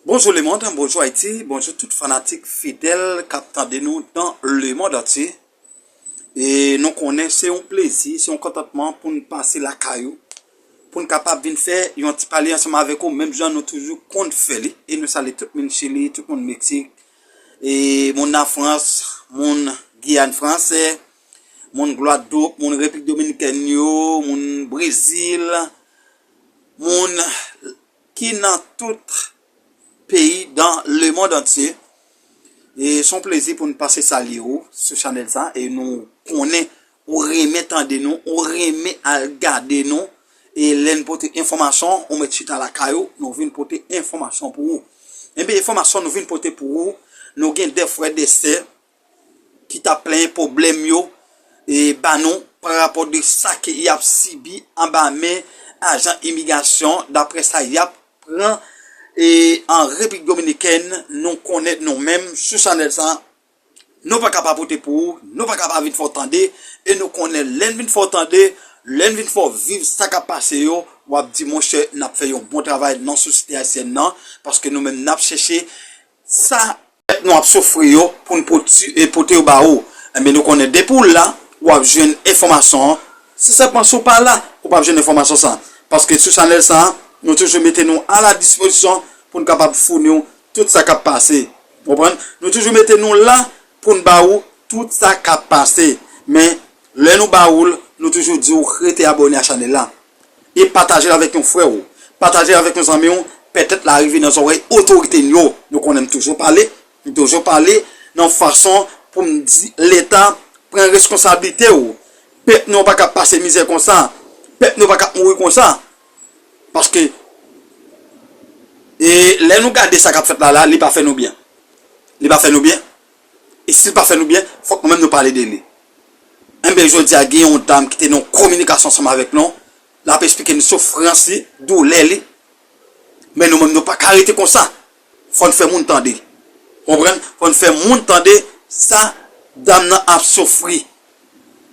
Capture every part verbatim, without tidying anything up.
Bonjou lemonn, bonjou Ayiti, bonjou tout fanatik fidèl k ap tande nou nan lemonn antye. E nou konnen se yon plezi, se yon kontantman pou n pase lakay ou, pou n kapab vin fè yon ti pale ansanm avèk ou, menm jan nou toujou konn fè li. E nou salye tout moun Chili, tout moun Meksik, e moun Lafrans, moun Giyàn Fransè, moun Gwadloup, moun Repiblik Dominikèn yo, moun Brezil, moun ki nan tout peyi dan lemonn antye. E se yon plezi pou n pase salye ou sou chanèl sa. E nou konnen ou renmen tande nou, ou renmen al gade nou. E lè n pote enfòmasyon, ou mèt chita lakay ou, nou vin pote enfòmasyon pou ou. Enben, enfòmasyon nou vin pote pou ou, nou gen de frè, de sè ki t ap plenyen pwoblèm yo e ba nou pa rapò de sa ke y ap sibi anba men ajan imigrasyon, daprè sa y ap pran e an Repiblik Dominikèn, nou konnen nou menm sou chanèl sa, nou pa ka pa pote pou ou, nou pa ka pa vin fè w tande, e nou konnen lè n vin fè w tande, lè n vin fè w viv sa k ap pase yo, w ap di, monchè, n ap fè yon bon travay nan sosyete ayisyèn nan, paske nou menm n ap chèche sa nou ap soufri yo pou n poti- e pote yo ba ou. Enben, nou konnen depi w la, w ap jwenn enfòmasyon an. Se sèlman si w pa la, ou p ap jwenn enfòmasyon sa. Paske sou chanèl sa, nou toujou mete nou a la dispozisyon pou n kapab founi w tout sa k ap pase. Ou konprann? Nou toujou mete nou la pou n ba ou tout sa k ap pase. Men, lè nou ba ou l, nou toujou di w rete abòne a chanèl la. E pataje l avèk yon frè w. Pataje l avèk yon zanmi w. Petèt l a rive nan zòrèy otorite n yo. Nou konnen m toujou pale. M toujou pale nan fason pou m di Leta pran reskonsablite w. Pèp nou pa ka pase mizè konsa. Pèp nou pa ka mouri konsa. Paske e lè nou gade sa k ap fèt la la, li pa fè nou byen. Li pa fè nou byen. E si l pa fè nou byen, fòk nou menm nou pale de li. Enben, jodi a, gen yon dam ki te nan kominikasyon ansanm avèk nou. L ap eksplike n soufrans li, doulè li. Men nou menm, nou pa ka rete konsa. Fò n fè moun tande. Konprann? Fò n fè moun tande sa dam nan ap soufri.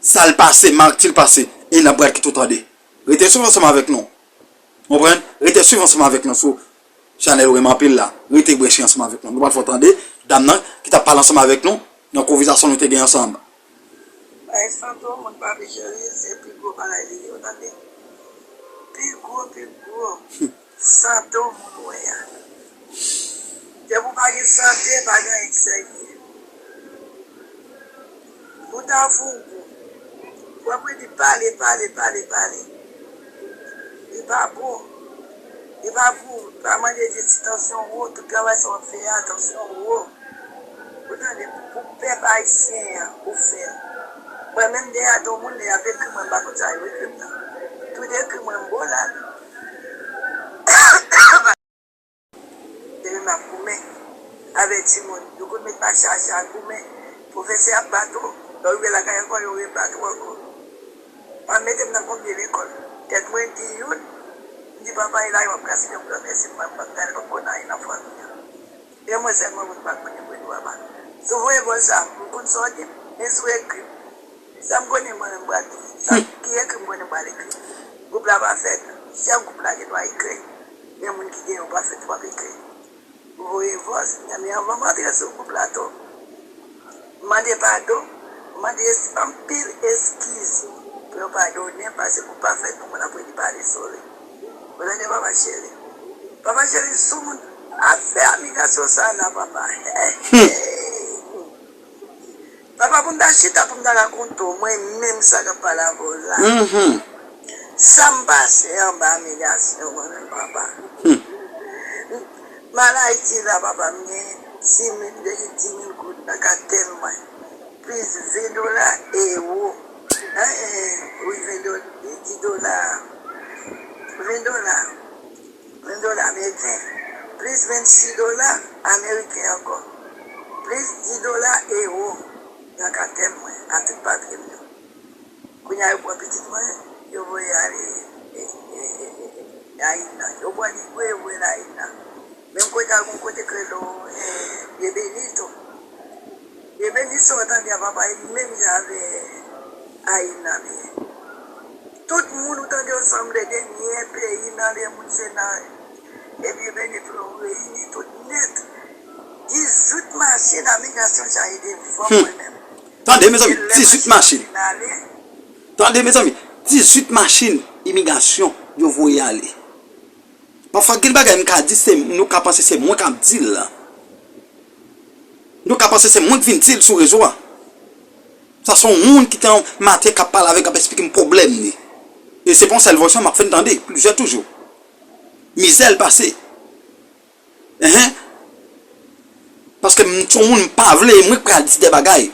Sa l pase, marti l pase. E n ap pral kite w tande. Rete swiv ansanm avèk nou. Konprann? Rete swiv ansanm avèk nou sou chanèl ou renmen anpil la. Rete branche ansanm avèk nou. Nou pral fè w tande dam nan ki t ap pale ansanm avèk nou nan konvèsasyon nou te gen ansanm. Bay santo moun pa vle jere, se pi gwo bagay li ye, w tande? Pi gwo, pi gwo. Santo moun wè a. Depi w pa gen sante, pa gen anyen k serye. Ou ta fou gou. W ap rete pale, pale, pale, pale. Li pa bon. Li pa bon. Pa mande Dye si tansyon w wo, tout travay sa w ap fè a, tansyon w wo. Ou tande, pou pèp ayisyen an, ou fè l. Mwen menm, dèyè do moun, lè y ap ekri mwen, m pa konn sa yo ekri m nan. Tout ekri mwen, m bo la. Depi m ap goumen avèk timoun, yo konn met mache a goumen. Pwofesè ap bat ou, lè w rive lakay ankò, yo rebat ou ankò. Pa mete m nan konbyen lekòl. Tèt mwen di youn, m di papa e la yo ap kase yon gran mèsi, m p ap gade lòt bò nan nan fanmi an. E mwen sèlman moun pa konnen mwen dwa pa. Si w voye vòs a, m konn sa w di m, men si w ekri m, sa m konnen mwen menm m pral di. Sa ki ekri m konnen m pral ekri. Gwoup la pa fèt, sèl gwoup la gen dwa ekri. Men moun ki gen yo pa fèt pou ap ekri. Voye vòs, men anvan m antre sou gwoup la tou, m mande padon, m mande es- anpil eskiz pou yo padonnen m, paske gwoup pa fèt pou moun ap rele pale sou li. Ou tande papa cheri? Papa cheri, sou moun ap fè imigrasyon sa la, papa. Papa, pou m ta chita, pou m ta rakonte w, mwen menm sa k ap pale avè w la. Sa m pase anba imigrasyon, mwen menm, papa. M al Ayiti la, papa, m gen di mil, m te gen di mil goud nan katèl mwen. Plis ven dola ewo. Hein, eh, wi, ven dola, di dola. Ven dola. Ven dola ameriken, plis vennsis dola ameriken ankò, plis dis dola ewo nan katèl mwen ak tout papye m yo. Kounye a, yo pran pitit mwen, yo voye ale, e, e, e, e, e, Ayina. Yo pran li vre, yo voye l Ayina. Menm kote a, gon kote k rele, e, Byenbeni tou. Byenbeni sa w tande a, papa, e menm jan avè Ayina li ye. Tout moun ou tande yo sanble, dènye peyi nan lemonn se nan, e Byenbeni pou yo reyini tout Machin a migrasyon chaje devan mwen menm. Tande, mezanmi, dizuit machin. Tande, mezanmi, dizuit machin imigrasyon yo voye ale. Pafwa, gen bagay m ka di, se, nou ka panse se mwen k ap di l. Nou ka panse se mwen k vin di l sou rezo a. Sa se yon moun ki te yon maten k ap pale avèk, k ap esplike m pwoblèm li. E se pa yon sèl vòs, m ap fè n tande, plizyè toujou. Mizè l pase. Enhen. Paske m se yon moun m pa vle, e mwen k pral di de bagay.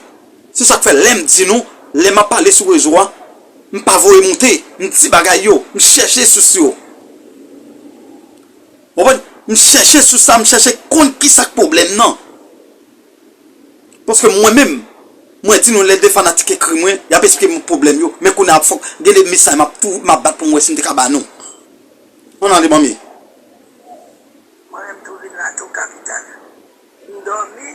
Se sa k fè lè m di nou, lè m ap pale sou rezo a, m pa voye moute, m di bagay yo, m chèche sous yo. Ou konprann? M chèche sous sa, m chèche konn ki sa k pwoblèm nan. Paske mwen menm, mwen di nou lè de fanatik ekri mwen, y ap esplike m pwoblèm yo, men kounye a fòk gen de mesaj m ap tou, m ap bat pou m wè si m te ka ba nou. Ann ale manmi. Mwen menm tou vin la tou kapital. M dòmi,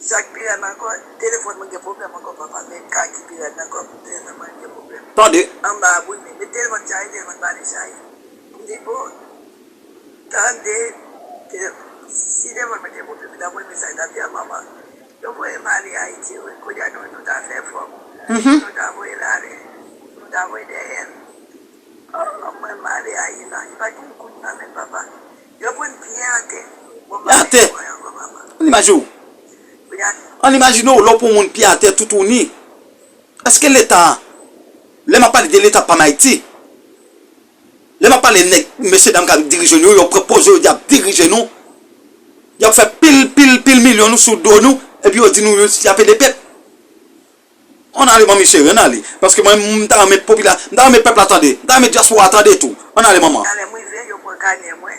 sa k pi rèd ankò, telefòn mwen gen pwoblèm ankò papa, men ka ki pi rèd ankò, telefòn mwen gen pwoblèm. Tande. Anba a bout men, men telefòn chaje, telefòn pa vle chaje. M di bon, tande, telefòn, si telefòn mwen gen pwoblèm, m ta voye mesaj, m ta di a manman, yo voye m ale Ayiti wi, kounye a nou, nou ta fè fòm, nou ta voye l ale, nou ta voye dèyè l. Oh, mwen m ale a Ivan, li pa t yon goud nan men papa. Yo pran pye atè. Bon, atè. An imajine w. An imajine w, lè w pran yon moun pye atè toutouni. Èske Leta, lè m ap pale de Leta pa m Ayiti, lè m ap pale nèg, mesye dam k ap dirije nou yo, yo pran pòz yo, y ap dirije nou, y ap fè pil, pil, pil milyon nou sou do nou, epi yo di nou y ap ede pèp. Ann ale manmi cheri, ann ale. Paske mwen, m ta renmen popila-, m ta renmen pèp la tande. M ta renmen dyaspora a tande tou. Ann ale manman. Talè m rive, yo pran kanè mwen.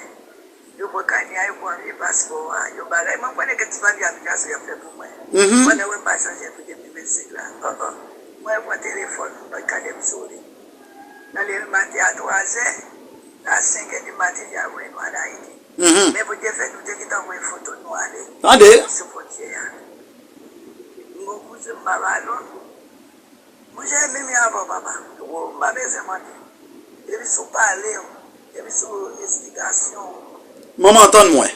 Yo pran kanè a, yo pran vye paspò a, yo bagay. Mwen konnen kèk ti papye imigrasyon y ap fè pou mwen. Pandan mwen pa chanje pou depi vennsenk la. Oh, oh. Mwen pran telefòn, mwen gade m sou li. Nan leve maten a twazè, a senkè di maten, y a voye nou al Ayiti. Men Bondye fè nou te gentan voye foto nou ale sou fwontyè a. M gon kouzen m pa ba non. Monchè, menm jan avè w papa. Ou, m pa bezwen mande. Depi sou pale w, depi sou esplikasyon w. Manman, tann mwen.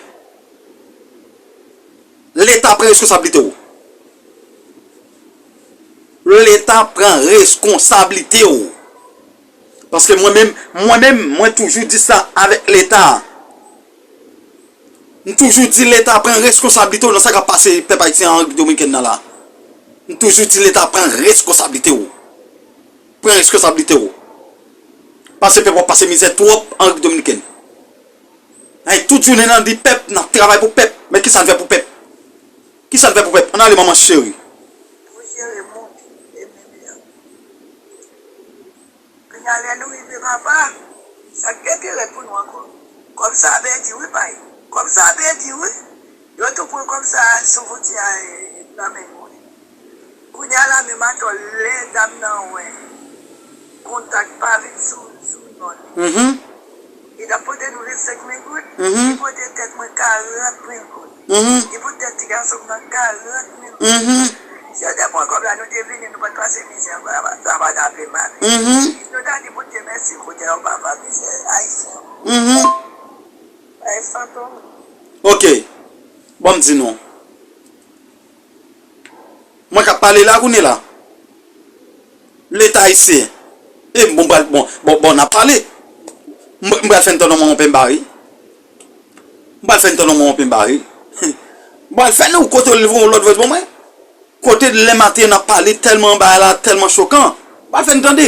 Leta pran reskonsablite w. Leta pran reskonsablite w. Paske mwen menm, mwen menm, mwen toujou di sa avèk Leta. M toujou di Leta pran reskonsablite w nan sa k ap pase pèp ayisyen an Repiblik Dominikèn nan la. M toujou di Leta pran reskonsablite w. Pran reskonsablite w. Paske pèp w ap pase mizè twòp an Repiblik Dominikèn. Ay, tout jounen n ap di pèp, n ap travay pou pèp. Men kisa n fè pou pèp? Kisa n fè pou pèp? Ann ale manman cheri. Pou jere moun, e bebe a. Kounye a lè nou rive papa, sa k gen pi rèd pou nou ankò? Kòb sa a pèdi wi pay. Kòb sa a pèdi wi. Yo tou pran kòb sa a sou fwontyè a, e, nan men nou wi. Kounye a la menm atò lè dam nan wè kontak pa vin sou, sou non li. Li t ap pote nou vennsenk mil goud, li pote tèt mwen karant mil goud. Li pote tèt ti gason m nan karant mil goud. Si yo te pran kòb la, nou te vini, nou pa t pase mizè ankò, sa pa t ap pi mal. Nou ta di Bondye mèsi, kounye a papa, mizè ayisyen. Ay, fantom. Ok. Ban m di nou. Mwen k ap pale la kounye la. Leta ayisyen. E bon, pral, bon, bon, bon, n ap pale. M, m pral fè n tann yon manman penba wi. M pral fè n tann yon manman penba wi. M pral fè nou kote l voye yon lòt vòs ban mwen. Kote lè maten n ap pale tèlman bagay la, tèlman chokan. M pral fè n tande.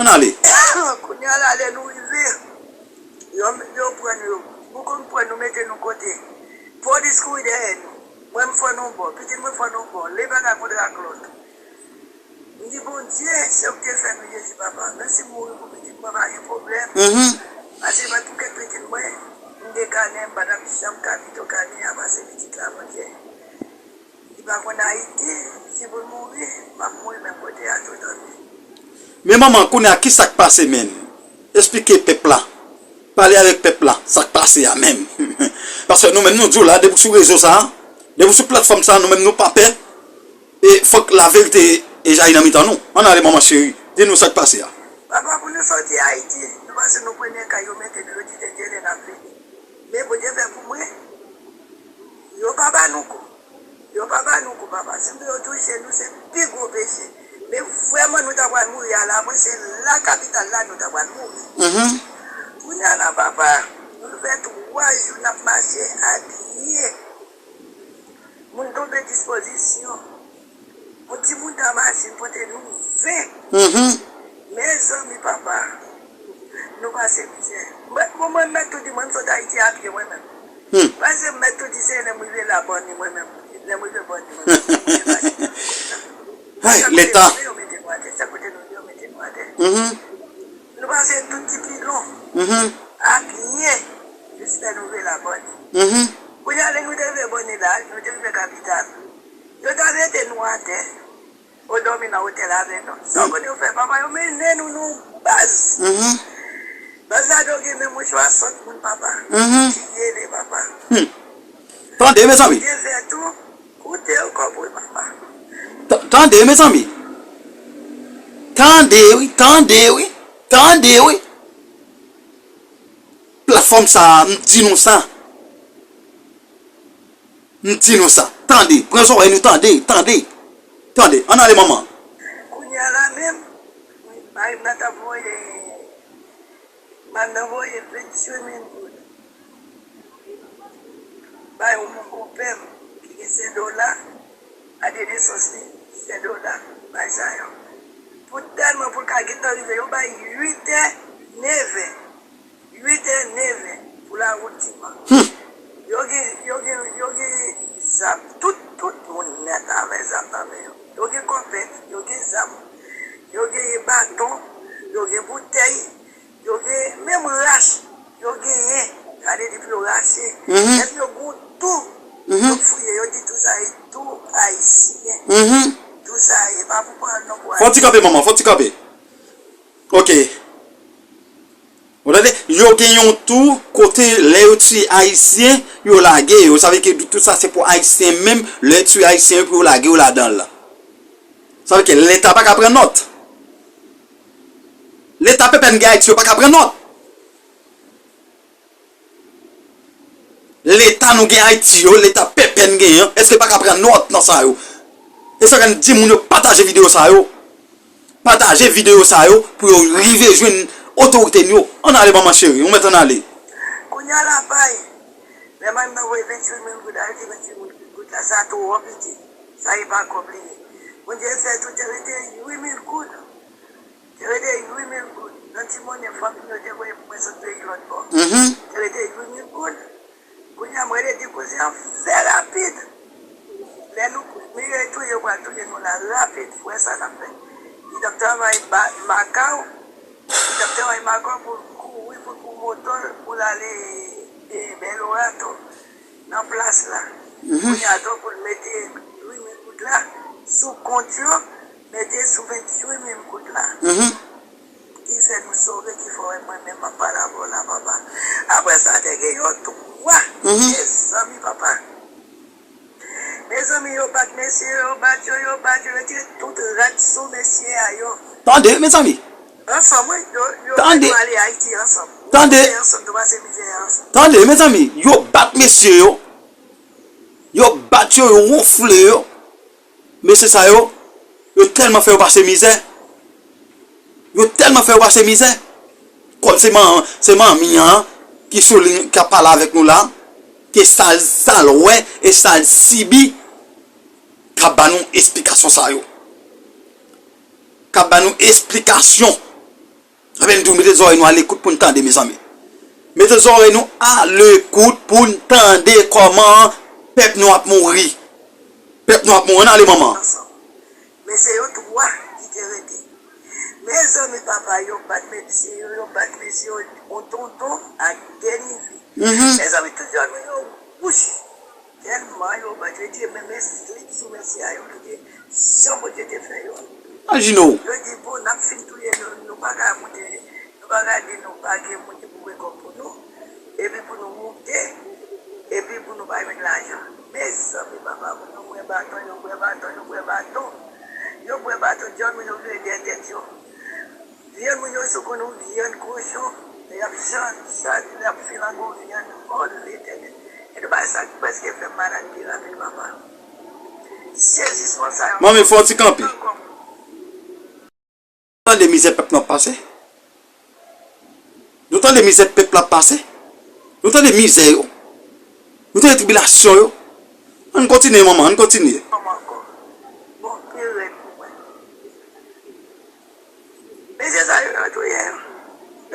Ann ale. Kounye a la, lè nou rive, yo, yo pran nou, yo, pou konn pran nou, mete nou kote. Polis kouri dèyè nou. Mwen, m fò nou bò, pitit mwen fò nou bò, lè pa ka kontre ak lòt. M di, Bondye, se ou ki te fè nou, Jezi, papa. Menm si m mouri pou pitit mwen, pa gen pwoblèm. Paske pa t pou kèk pitit mwen, m gen kanè, m pa t ap janm ka kite kanè a pase pitit la, Bondye. Li pa konn Ayiti, si pou l mouri, m ap mouri menm kote a tou, tanpri. Men manman, kounye a, ki sa k pase menm? Esplike pèp la. Pale avèk pèp la, sa k pase a menm. Paske nou menm, nou di w la, depi w sou rezo sa a, depi w sou platfòm sa a, nou menm, nou pa pè. E fòk laverite e jayi nan mitan nou. Ann ale, manman cheri, di nou sa k pase a. Papa, pou nou sòti Ayiti, nou panse nou premye kay yo mete nou, yo di te dye lè n ap vini. Men Bondye fè pou mwen, yo pa ba nou kou. Si nou yo touche nou, se pi gwo peche. Men vrèman nou ta pral mouri a la, mwen se la kapital la nou ta pral mouri. Mhm. Kounye a la, papa, nou fè twa jou n ap mache apiye. Moun tonbe dispozisyon. Yon timoun ta mache pote nou ven. Mhm. Mezanmi, papa, nou pase mizè. Mwen, mwen, mwen mèt tou di, mwen, m sot Ayiti apye, mwen menm. Hmm. Paske m mèt tou di, se lè m rive la, Bòni, mwen menm. Lè m rive Bòni, mwen menm. Mwen pase. Ay, Leta. Yo mete nou atè, sa kote nou, yo mete nou atè. Mhm. Nou pase tout ti pilon. Mhm. Apye. Jis lè nou rive la, Bòni. Mhm. Kounye a, lè nou te rive Bòni la, nou te rive kapital. Yo ta mete nou atè. Yo dòmi nan otèl avè nou. Sa w konnen yo fè, papa, yo mennen nou nan yon baz. Mhm. Baz la te gen menm yon swasant moun, papa. Mhm. Ki rele, papa. Hmm. Tande, mezanmi. Te fè tou, koute yo kòb wi, papa. Ta-, tande, mezanmi. Tande, wi, tande, wi. Tande, wi. Platfòm sa a, m di nou sa. M di nou sa. Tande. Pran zòrèy nou, tande, tande. Tande. Ann ale, manman. Kounye a la menm, wi, mari m nan t ap voye, mari m nan voye venntuit mil goud bay yon moun konpè m ki gen Sendola, a de nesans li, Sendola, bay sa yo. Pou tèlman pou l ka gentan rive, yo bay uit è, nèf è. Uit è, nèf è pou lawout dimanch. Hmm. Yo gen, yo gen, yo gen zam. Tout, tout moun nèt avè zam nan men yo. Yo gen kòpèt, yo gen zam. Yo gen baton, yo gen boutèy, yo gen menm rach, yo genyen. Gade depi yo rache. Mhm. Menm yo gen tou. Mhm. Yo fouye, yo di tou sa e tou ayisyen. Mhm. Tou sa e pa pou pran non pou ayisyen. Fò ti kanpe, manman, fò ti kanpe. Ok. Ou tande? Yo gen yon tou kote lè yo tiye ayisyen, yo lage yo. Sa vle ke tou sa se pou ayisyen menm, lè yo tiye ayisyen yo pou yo lage yo ladan l. Sa vle ke Leta pa ka pran nòt. Leta pèpè n gen Ayiti yo pa ka pran nòt. Leta nou gen Ayiti yo, Leta pèpè n genyen an, èske pa ka pran nòt nan sa yo? E sa k fè n di moun yo pataje videyo sa yo. Pataje videyo sa yo pou yo rive jwenn otorite n yo. Ann ale, manman cheri, ou mèt ann ale. Kounye a la, bay. Lè mari m nan voye venntuit mil goud, al di venntuit mil goud la, sa twò piti. Sa e pa kòb li ye. Bondye fè tou te rete uit mil goud. Te rete uit mil goud. Nan ti monnen fanmi m yo te voye pou mwen sot peyi lòt bò. Mhm. Te rete uit mil goud. Kounye a, m rele di kouzen an fè rapid. Lè nou mire tou, yo pral touye nou la rapid. Frè, sa n ap fè? Li t ap travay ba-, Makaw. Li t ap travay Makaw pou l kouri, pou l pran moto l, pou l ale, e, Bèl Orato, nan plas la. Mhm. Kounye a, donk, pou l mete uit mil goud la sou kont yo, mete sou venntuit mil goud la. Mhm. Ki fè nou sove, ki fè w wè mwen menm m ap pale avè w la, papa. Apre sa, te gen yon twa. Mhm. Mezanmi, papa. Mezanmi, yo bat mesye yo, yo bat yo, yo bat yo, yo tire tout rad sou mesye a yo. Tande, mezanmi. Ansanm, wi. Yo, yo fè nou ale Ayiti ansanm. Tande. Nou moute ansanm, nou pase mizè a ansanm. Tande, mezanmi. Yo bat mesye yo. Yo bat yo, yo wonfle yo. Mesye sa yo, yo tèlman fè yo pase mizè. Yo tèlman fè yo pase mizè. Kòm se man-, se manmi an ki sou liy, k ap pale avèk nou la, ke sa l, sa l wè e sa l sibi, k ap ba nou esplikasyon sa yo. K ap ba nou esplikasyon. Anben, m di w, mete zòrèy nou a lekout pou n tande, mezanmi. Mete zòrèy nou a lekout pou n tande kòman pèp nou ap mouri. Pèp nou ap mouri. Ann ale, manman. Ansanm. Men se yo twa ki te rete. Mezanmi, papa, yo bat mesye yo, yo bat mesye yo, yon tonton ak de nifi. Mhm. Mezanmi, tout zòn yo wouj. Tèlman yo bat, yo tire menm slip sou mesye a, yo kite jan Bondye te fè yo. Imajine w. Yo di, bon, n ap fin touye nou, nou pa ka moute, nou pa ka di nou pa gen moun ki pou pran kòb pou nou, epi pou nou moute, epi pou nou pa jwenn lajan. Mezanmi, papa, moun yo bwè baton, yo bwè baton, yo bwè baton. Yo bwè baton, djòl moun yo vire dèyè tèt yo. Vyann moun yo sou konn yon vyann kochon, lè y ap chan-, chan-, lè y ap filango vyann, o Letènèl. E nou bay sa k prèske fè m malad pi rapid, papa. Sezisman sa yo. Manmi, fè yon ti kanpe. Tande mizè pèp nou ap pase. Nou tande mizè pèp la ap pase. Nou tande mizè yo. Nou tande tribilasyon yo. Ann kontinye, manman, ann kontinye. Manman ankò. Bon, pi rèd pou mwen. Mesye sa yo, yo touye yo.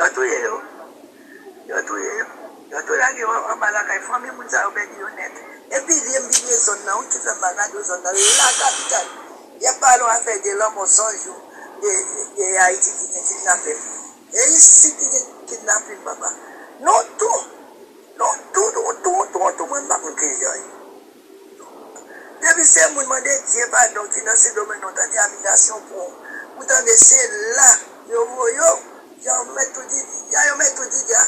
Yo touye yo. Yo touye yo. Yo tou lage yo anba lakay. Fanmi moun sa yo pèdi yo nèt. Epi vye m vye zòn nan, wi, ki fè m pa gade zòn nan. Lakapital. Y ap pale w afè de lanmò san jou de, de Ayiti ki gen kidnapin. E isit ki gen kidnapin, papa. Nou tou, nou tou, nou tou, nou tou, nou tou, mwen m pa konn ki jan. Depi se moun mande Dye padon ki nan Sendomeng, nou tande abitasyon pou ou. Ou tande se la yo voye w. Jan yo mèt tou di, jan yo mèt tou di, di a.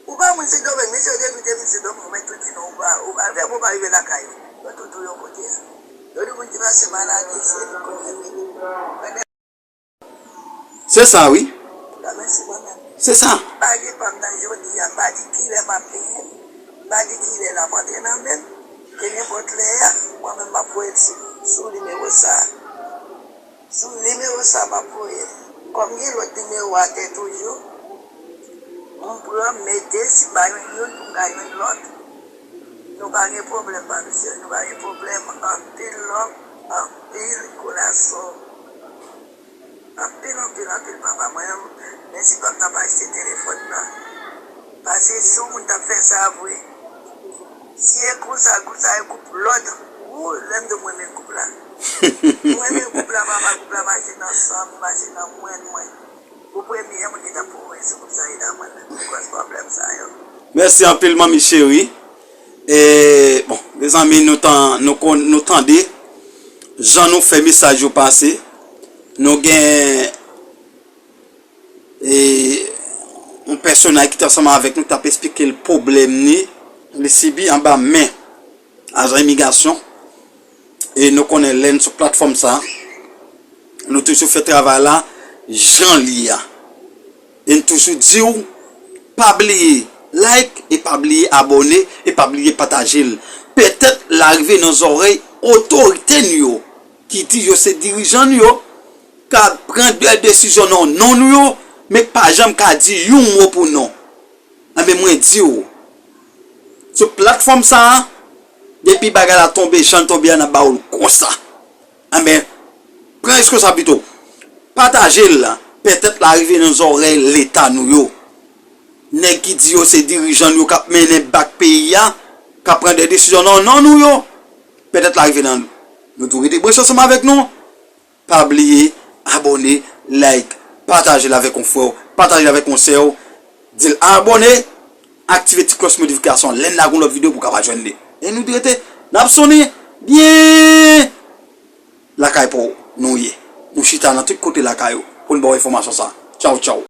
Ou pa moun Sendomeng, mesye yo te tou te vin Sendomeng, ou mèt tou di non, ou pa, ou pa fè pou ou pa rive lakay ou. Yo tou touye w kote a. Yo di moun ki pase maladi, se li konn fè vini. Se sa, wi. Se sa. Pa gen pa m nan jodi a, m pa di kilè m ap genyen l. M pa di kilè l ap antre nan men m. E nenpòt lè a, mwen menm m ap voye l sou, sou nimewo sa a. Sou nimewo sa a m ap voye l. Kòm gen lòt nimewo atè toujou, m pran, m mete, si m pa jwenn youn, m ka jwenn lòt. Nou pa gen pwoblèm, pa misye, nou pa gen pwoblèm. Anpil love, anpil kolason. Anpil, anpil, anpil, papa mwen. Men si pap nan pa achte telefòn nan. Paske si yon moun t ap fè sa vre. Si e konsa, konsa e gwoup lòd. Wou, lè m di w mwen renmen gwoup la. Mwen renmen gwoup la, papa, gwoup la mache nan san m, mache nan mwen, mwen. Pou premye moun ki t ap pwouve sou gwoup sa, e nan mwen menm ki kòz pwoblèm sa yo. Mèsi anpil, manmi cheri. E, bon, mezanmi, nou tan, nou konn, nou tande jan nou fè mesaj yo pase. Nou gen, e, yon pèsonaj ki te ansanm avèk nou, ki t ap esplike l pwoblèm ni, li sibi anba men ajan imigrasyon. E nou konnen lè n sou platfòm sa, nou toujou fè travay la jan l ye a. E n toujou di w, pa bliye like, e pa bliye abòne, e pa bliye pataje l. Petèt l a rive nan zòrèy otorite n yo, ki di yo se dirijan n yo, k ap pran de desizyon nan non nou yo, men k pa janm ka di yon mo pou nou. Enben, mwen di w, sou platfòm sa a, depi bagay la tonbe, jan l tonbe a, n ap ba w l konsa. Enben, pran responsab pito. Pataje l, petèt l a rive nan zòrèy Leta nou yo. Nèg ki di yo se dirijan nou yo k ap mennen bak peyi a, k ap pran de desizyon nan non nou yo, petèt l a rive nan nou. Nou tou rete branche ansanm avèk nou. Pa bliye abòne, like, pataje l avèk yon frè w, pataje l avèk yon sè w. Di l abòne, aktive ti klòch notifikasyon lè n lage yon lòt videyo pou w kapab jwenn li. E nou rete, n ap sonnen byen lakay pa w nou ye. Nou chita nan tout kote lakay ou pou n ba w enfòmasyon sa. Tchaw, tchaw.